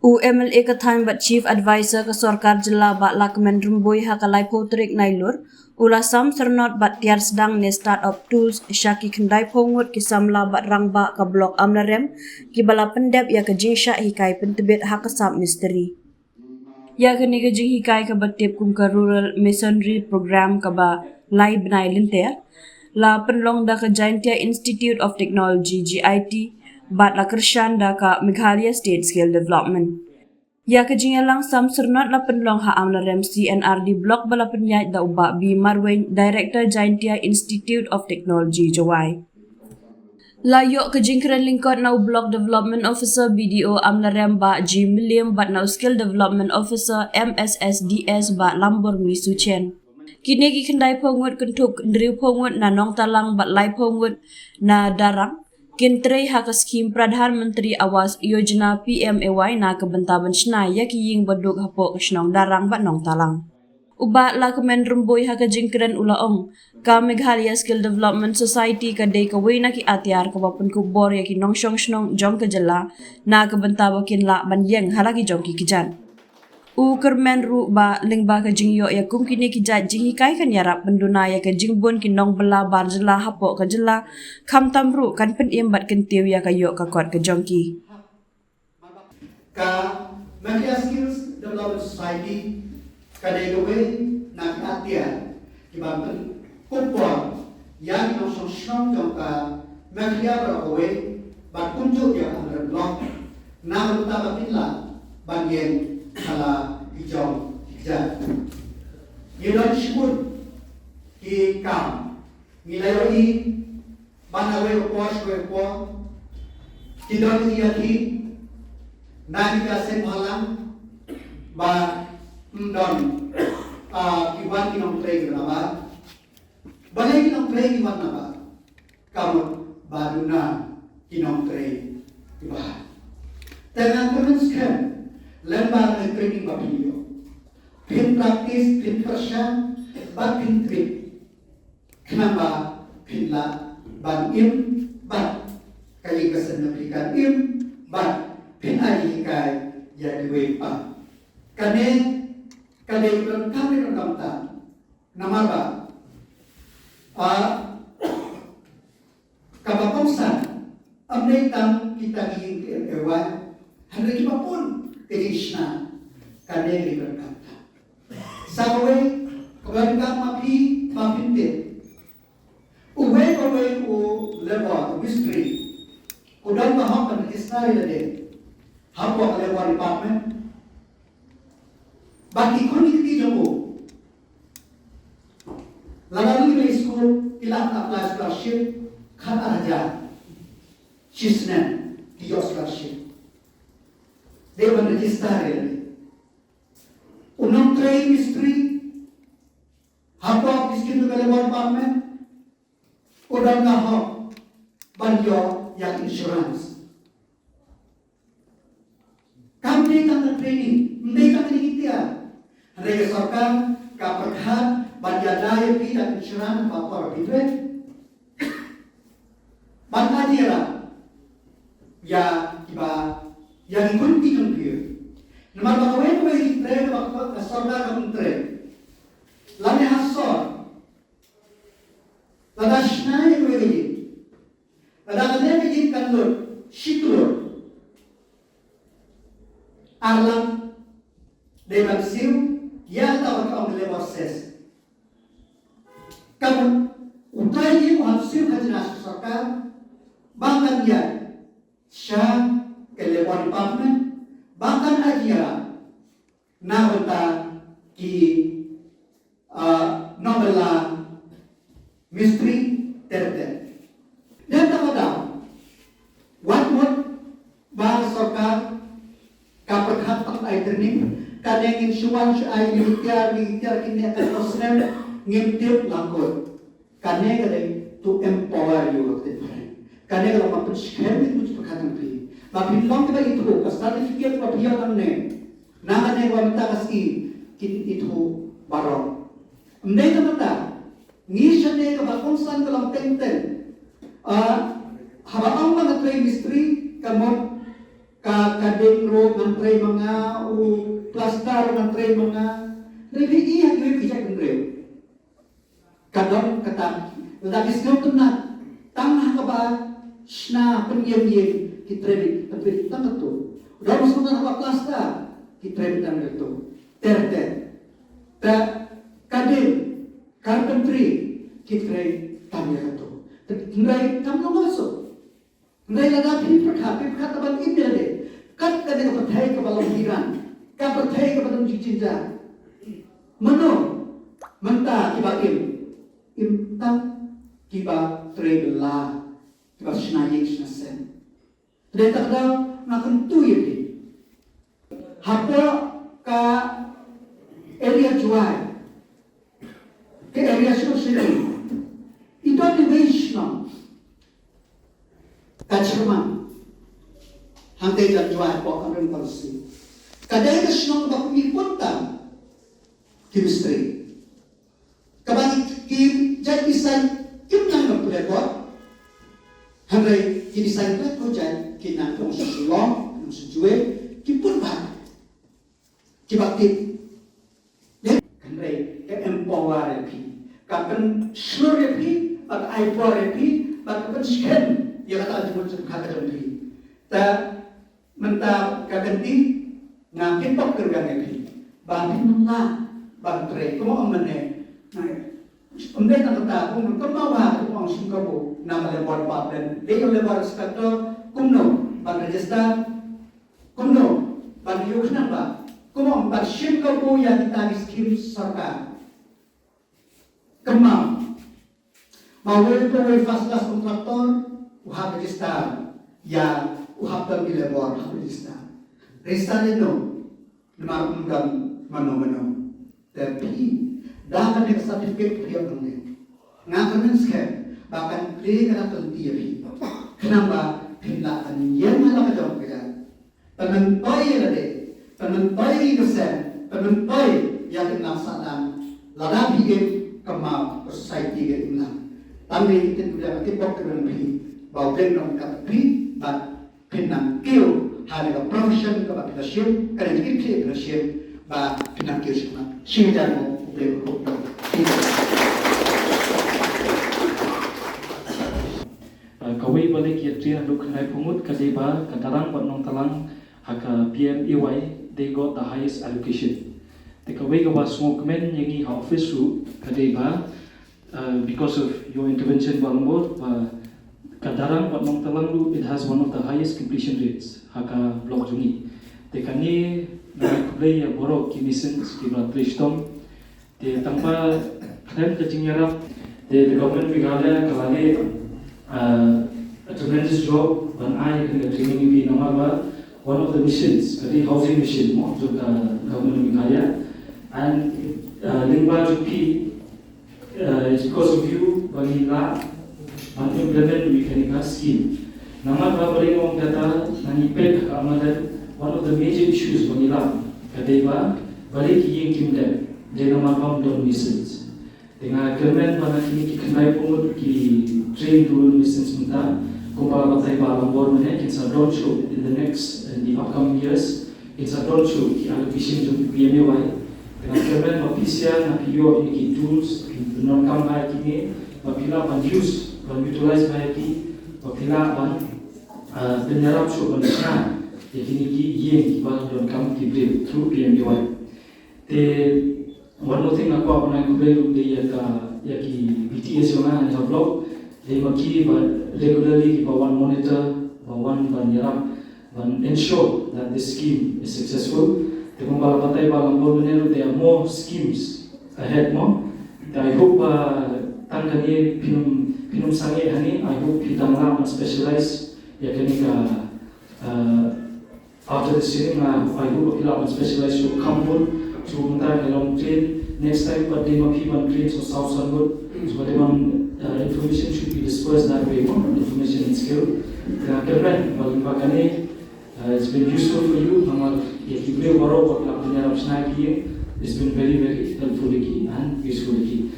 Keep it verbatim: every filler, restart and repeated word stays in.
U M L A ka thaiñ bad Chief Advisor ka sorkar jylla Bah Lahkmen Rymbui ha ka laiphew tarik Nailur u la sam syrnod bad tiar sdang ne start up tools sha ki khyndaiphew ngut ki samla bad rangbah ka Block Amlarem kiba la pyndep ïa ka jingshah hikai pyntbit ha ka sap mistri. Ïa kane ka jinghikai kaba tip kum ka Rural Masonry Program kaba lai bnai lynter la pynlong da ka Jaintia Institute of Technology, G I T, bad la kyrshan da ka Meghalaya State Skill Development. Ïa ka jingïalang sam syrnod la pynlong ha Amlarem C and R D Block ba la pynïaid da u Bah B Marwein, Director, Jaintia Institute of Technology, Jowai. La ïoh ka jingkren lyngkot na u Block Development Officer, B D O, Amlarem, Bah G Mylliem, bad na u Skill Development Officer, M S S D S, Bah Lambormi Suchen. Kine ki khyndaiphew ngut kynthup hynriewphew ngut na Nongtalang bad laiphew ngut na Darrang kin trei ha ka skhim Pradhan Mantri Awas Yojana, P M A Y, na ka bynta ban shna ïa ki ïing baduk hapoh ka shnong Darrang bad Nongtalang. U Bah Lahkmen Rymbui ha ka jingkren u la ong, ka Meghalaya Skill Development Society ka dei kawei na ki atiar kaba pynkup bor ïa ki nongshong shnong jong ka jylla na ka bynta ba kin lah ban ïeng ha la ki jong ki kjat. U kyrmen ruh ba lyngba ka jingïoh ïa kum kine ki jait jinghikai kan ïarap pynduna ïa ka jingbun ki nongbylla bar jylla hapoh ka jylla, khamtam ruh kan pynim bad kyntiew ïa ka ïoh ka kot ka jong ki. Ka Meghalaya Skills Development Society ka dei kawei na ki atiar kiban pynkup bor ïa ki nongshong shnong jong ka Meghalaya baroh kawei bad kumjuh ïa ka Amlarem Block na ka bynta ba kin lah ban ïeng ha la ki jong ki kjat. Ngi don shibun ki kam ngi la ïohi ba na kawei ka por sha kawei ka por ki don ki ïakhih na ki ka seng bhalang ba ym don, ah, ki wan ki nongtrei ki nabar. Balei ki nongtrei ki wan nabar? Ka mut ba duna ki nongtrei ki bha. Te nga kyrmen skhem lem ba ngi training ba phi ïoh, phin practice, phin pyrshang bad phin treat. Khnang ba phin lah ban im bad ka ïing ka sem jong phi kan im bad phin ai hikai ïa kiwei pat. Kane ka dei ka donkam, ka donkam tam. Namar ba, ah, kaba kongsan ym dei tang kita ki ïing ki em e wai, hynrei kiba bun ka jingshna. Kane ka dei ka donkam tam. Sa kawei kaba donkam ma phi ba phin tip. Uwei pa uwei u labour, u mistri u don ka hok ban register ïa lade hapoh ka labour department. Bad ki khun ki kti jong u, lada ki leit skul ki lah apply scholarship khat ar hajar shi snem, ki ïoh scholarship. Dei ban register ïa lade. U nongtrei mistri hapoh ki skim jong ka labour department u don ka hok ban ïoh ïa ka insurance. Kam dei tang ka training, ym dei tang ka dei ki tiar. Hynrei ka sorkar ka pyrkhat ban ïada ïa phi da ka insurance ba por phi trei. Ban ai ïa la ïa kiba ïa ki khun ki jong phi. Namar ba kawei kawei ki trei ba ka sorkar kam trei. Lane ha sor. Lada shna ïa kawei ka ïing, lada kane ka ïing kan lut shi klur, ar lang dei ban siew ïa kata ba ka ong ka labour cess. Ka mut uta u ïing u hap siew khajna sha sorkar ba kan ïaid sha ka labour department ba kan ai ïa la na bynta ki, ah, nongbylla mistri ter ter. Dei na kata ka daw, wat mut ba sorkar ka pyrkhat ban ai training, ka dei ngin shu wan shu ai ngi tiar ngi tiar kine ka snem ngim tip langkut. Kane ka dei to empower you, te phareng. Kane ka long ban pynskhem ïa ka jingpyrkhat jong phi. Ba phin long kiba ithuh, ka certificate ba phi ïoh nangne, na kane ka mynta ka sngi kin ithuh baroh. Ym dei ka mynta, ngi shane kaba kongsan ka long teng teng. Ah, haba ong ba nga trei mistri, ka mut ka, ka ding ruh ngan trei ma Ngan trei ma nga. Hynrei phi i ha kiwei ki jait bynriew. Ka don kata, lada ki sngewtynnat tang ha kaba shna pynïeng ïeng, ki trei beit tang kato. Don sngewtynnat ha kaba plasta, ki trei beit tang kato. Ter ter. Ta ka dei carpentry, ki trei tang ïa kato. Hynrei kam long kato. Hynrei lada phi pyrkhat, phi pyrkhat tang ban im ïa lade. Kat kane ka pyrthei kaba long hiran, ka pyrthei kaba don jingjynjar. Mano mynta kiba im? Im tang kiba trei bylla, kiba shna ïing shna sem. Te kata nga kyntu ïa phi. Hapoh ka area Jowai, ka area Shnong Shnong, i don iwei i shnong, ka Chyrmang, hangtei jan Jowai hapoh ka Ring Policy. Ka dei ka shnong ba kum i pun tam ki mistri. Kaba ki, ki jait design kim nang nang pule bor. Hynrei ki design pule ko jait ki nang tong sha Shillong, nang sha Jowai, ki pun bha. Kiba tip. Hynrei ka empower ïa phi, ka pynshlur ïa phi, bad ka ai bor ïa phi, bad ka pynskhem ïa kata ka jingmut jingpyrkhat ka jong phi. Ta mynta ka kynti, nga kitbok kyrwiang ïa phi ba phin ym lah ban trei. Kumno ong mynne? Ym dei tang kata, kum, kumno ba, kum ong shim kabu na ka labour department, dei ka labour inspector, kumno ban register, kumno ban ïoh khnang ba, kumno ban shim kabu ïa kita ki skim sorkar. Kynmaw ba uwei pa uwei first class contractor u hap register, ïa u hap don ki labour hap register. Register ïa no? Namar ym don mano mano. Te phi, da kane ka certificate phi ïoh nangne, nga kyrmen skhem ba kan plie ka dak ka lynti ïa phi, khnang ba phin lah ban ïeng ha la ka jong ka jait. Pynmyntoi ïa lade, pynmyntoi ïa ka seng, pynmyntoi ïa ka imlang sahlang. Lada phi im, kynmaw ka society ka imlang. Tang ïa ki ktien kaba ïa ka tip bok ka rem phi, ba u Blei un ïarap ïa phi, bad phin nang kiew ha kane ka profession kaba phi la shim, kane ka jingkit khlieh phi la shim, ba phin nang kiew shakhmat. Shi hajar nguh, U Blei un kyrkhu ïa phi. Uh, kawei ba leh ïa ka trei haduh khyndai phew ngut ka dei ba ka Darrang bad Nongtlang ha ka P M A Y, they got the highest allocation. Te kawei kaba sngewkmen ïa ngi ha office ruh ka dei ba, uh, because of your intervention, Bah Lyngdoh, ba ka Darrang bad Nongtlang ruh, it has one of the highest completion rates ha ka block jong ngi. Te kane nga khublei ïa baroh ki masons kiba la trei shitom. Te tang ba khlem ka jingïarap, te the government Meghalaya ka la leh, uh, a tremendous job ban ai kane ka training ïa phi, namar ba one of the missions ka dei housing mission mo jong ka government Meghalaya. And, uh, lyngba jong phi, uh, it's because of you ba ngi lah ban implement ïa kane ka scheme. Namar ba balei nga ong kata, nga ngeit ba ka Amlarad, one of the major issues ba ngi lah ka dei ba balei ki ïing kim dep, dei namar ba ym don masons. Te nga kyrmen ba na kine ki khyndai phew ngut ki trained rural masons mynta, kumba la batai Bah Lyngdoh mynne, kin sa don shuh in the next, in the upcoming years, kin sa don shuh ki allocation jong P M A Y. Te nga kyrmen ba phi sha na phi ïoh ïa ki tools, phin pyndonkam bha ïa kine, ba phi lah ban use, ban utilize bha ïa ki, ba phi lah ban, ah, pynïarap shuh ban shna ïa kine ki ïing kiba donkam ki briew through P M A Y. Te one more thing nga kwah ban ai khublei ruh dei ïa ka, ïa ki B T As jong nga hangne ha block. Dei ma ki ba regularly kiba wan monitor, ba wan ban ïarap, ban ensure that this scheme is successful. Te kumba la batai Bah Lyngdoh mynne ruh, there are more schemes ahead mo. Te I hope ba tang kane phin ym, phin ym sangeh hangne, I hope phi dang lah ban specialize ïa kane ka, uh, after this year, nga, I hope ba phi lah ban specialize shuh kham bun. So mynta ka long train, next time pat dei ma phi ban train sha saw san ngut. So ba dei ban, uh, information should be dispersed that way, no? Information and skill. Nga kyrmen ba lyngba kane, uh, it's been useful for you, namar ïa ki briew baroh ba ki la pynïarap shna ïa ki, it's been very, very helpful ïa ki and useful ïa ki.